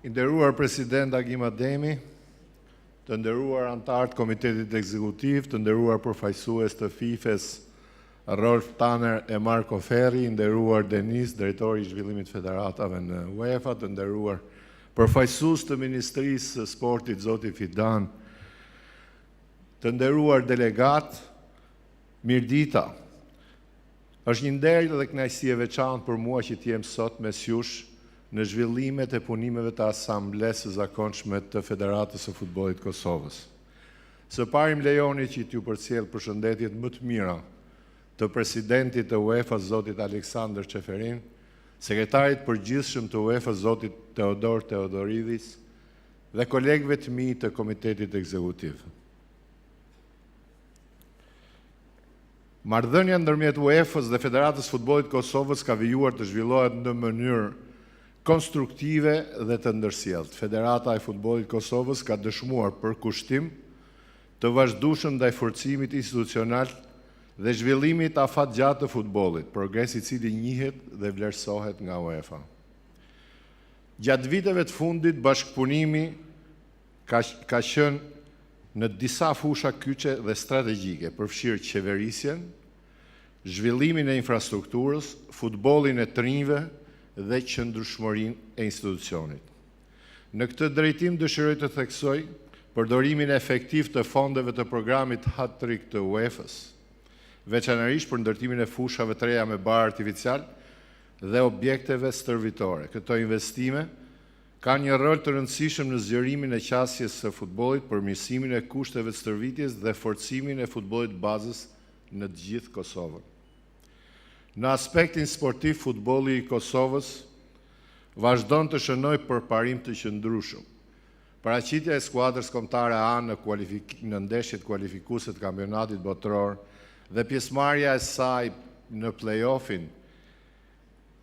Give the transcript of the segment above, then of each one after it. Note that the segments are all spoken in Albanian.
I nderuar President Agim Ademi, të nderuar anëtarë të Komitetit Ekzekutiv, të nderuar përfaqësues të FIFA-s, Rolf Tanner e Marco Ferri, i nderuar Denis, drejtori i zhvillimit të federatave në UEFA, të nderuar përfaqësues të Ministrisë së Sportit, zoti Fidan, të nderuar delegatë, mirëdita. Është një nder dhe kënaqësi e veçantë për mua që të jem sot mes jush në zhvillimet e punimeve të Asamblesë së Zakonshme të Federatës së Futbollit të Kosovës. Së pari më lejoni që t'ju përcjell përshëndetjet më të mira të presidentit të UEFA, zotit Aleksandër Çeferin, sekretarit të përgjithshëm të UEFA, zotit Teodor Teodoridis dhe kolegëve të mi të Komitetit Ekzekutiv. Marrëdhënia ndërmjet UEFA-s dhe Federatës së Futbollit të Kosovës ka vijuar të zhvillohet në mënyrë konstruktive dhe të ndërsjelltë. Federata e Futbollit të Kosovës ka dëshmuar përkushtim të vazhdueshëm ndaj forcimit institucional dhe zhvillimit afatgjatë të futbollit, progres i cili njihet dhe vlerësohet nga UEFA. Gjatë viteve të fundit, bashkëpunimi ka, ka qenë në disa fusha kyçe dhe strategjike, përfshirë qeverisjen, zhvillimin e infrastrukturës, futbollin e të rinjve dhe qëndrueshmërinë e institucionit. Në këtë drejtim dëshiroj të theksoj përdorimin efektiv të fondeve të programit Hat-Trick të UEFA-s, veçanërisht për ndërtimin e fushave të reja me bar artificial dhe objekteve stërvitore. Këto investime kanë një rol të rëndësishëm në zgjerimin e qasjes së futbollit, përmirësimin e kushteve të stërvitjes dhe forcimin e futbollit të bazës në të gjithë Kosovën. Në aspektin sportiv, futbolli i Kosovës vazhdon të shënojë përparim të qëndrueshëm. Paraqitja e skuadrës kombëtare A në kualifik në ndeshjet kualifikuese të kampionatit botëror dhe pjesëmarrja e saj në play-offin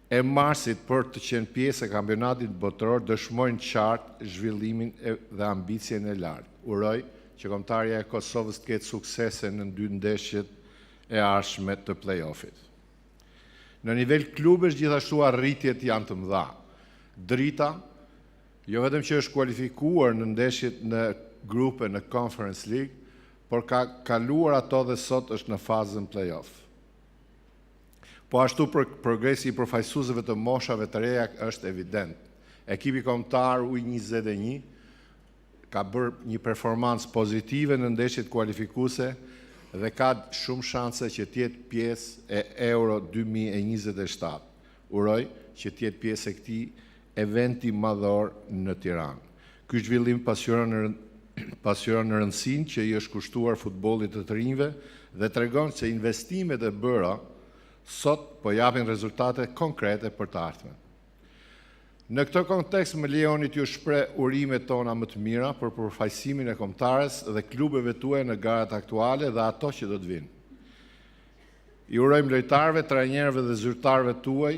e marsit për të qenë pjesë e kampionatit botëror dëshmojnë qartë zhvillimin e, dhe ambicien e lartë. Uroj që kombëtarja e Kosovës të ketë suksese në dy ndeshjet e ardhshme të play-offit. Në nivel klubesh gjithashtu arritjet janë të mëdha. Drita, jo vetëm që është kualifikuar në ndeshjet në grupe në Conference League, por ka kaluar ato dhe sot është në fazën play-off. Po ashtu për progresi i përfaqësuesve të moshave të reja është evident. Ekipi kombëtar U21 ka bërë një performancë pozitive në ndeshjet kualifikuese dhe ka shumë shanse që të jetë pjesë e Euro 2027. Uroj që të jetë pjesë e këtij eventi madhor në Tiranë. Ky zhvillim pasqyron pasqyron rëndësinë që i është kushtuar futbollit të të rinjve dhe tregon se investimet e bëra sot po japin rezultate konkrete për të ardhmen. Në këtë kontekst më lejoni t'ju shpreh urimet tona më të mira për përfaqësimin e kombëtares dhe klubeve tuaja në garat aktuale dhe ato që do të vinë. I urojmë lojtarëve, trajnerëve dhe zyrtarëve tuaj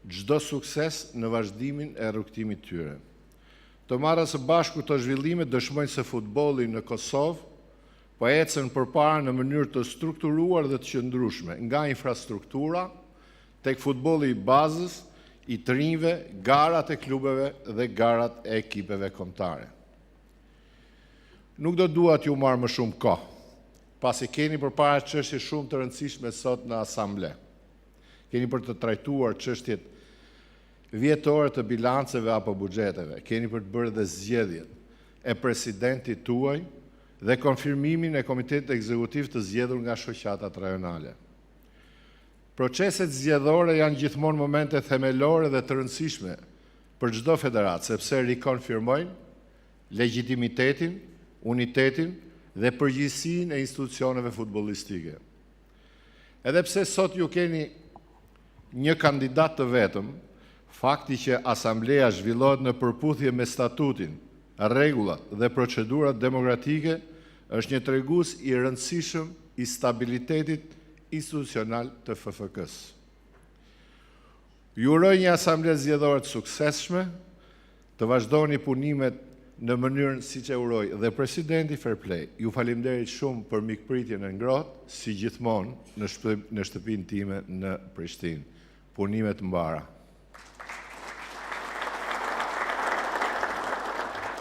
çdo sukses në vazhdimin e rrugëtimit të tyre. Të marra së bashku këto zhvillime dëshmojnë se futbolli në Kosovë po ecën përpara në mënyrë të strukturuar dhe të qëndrueshme, nga infrastruktura tek futbolli i bazës, i të rinjve, garat e klubeve dhe garat e ekipeve kombëtare. Nuk do dua t'ju marr më shumë kohë, pasi keni përpara çështje shumë të rëndësishme sot në asamble. Keni për të trajtuar çështjet vjetore të bilanceve apo buxheteve, keni për të bërë dhe zgjedhjet e presidentit tuaj dhe konfirmimin e Komitetit Ekzekutiv të zgjedhur nga shoqatat rajonale. Proceset zgjedhore janë gjithmonë momente themelore dhe të rëndësishme për çdo federatë, sepse rikonfirmojnë legjitimitetin, unitetin dhe përgjegjësinë e institucioneve futbollistike. Edhe pse sot ju keni një kandidat të vetëm, fakti që asambleja zhvillohet në përputhje me statutin, rregullat dhe procedurat demokratike është një tregues i rëndësishëm i stabilitetit institucional të FFK-së. Ju uroj një asamble zgjedhore të suksesshme, të vazhdoni punimet në mënyrën siç e uroj dhe presidenti Fair Play. Ju faleminderit shumë për mikpritjen e ngrohtë, si gjithmonë në shtëpi, në shtëpinë time në Prishtinë. Punime të mbara.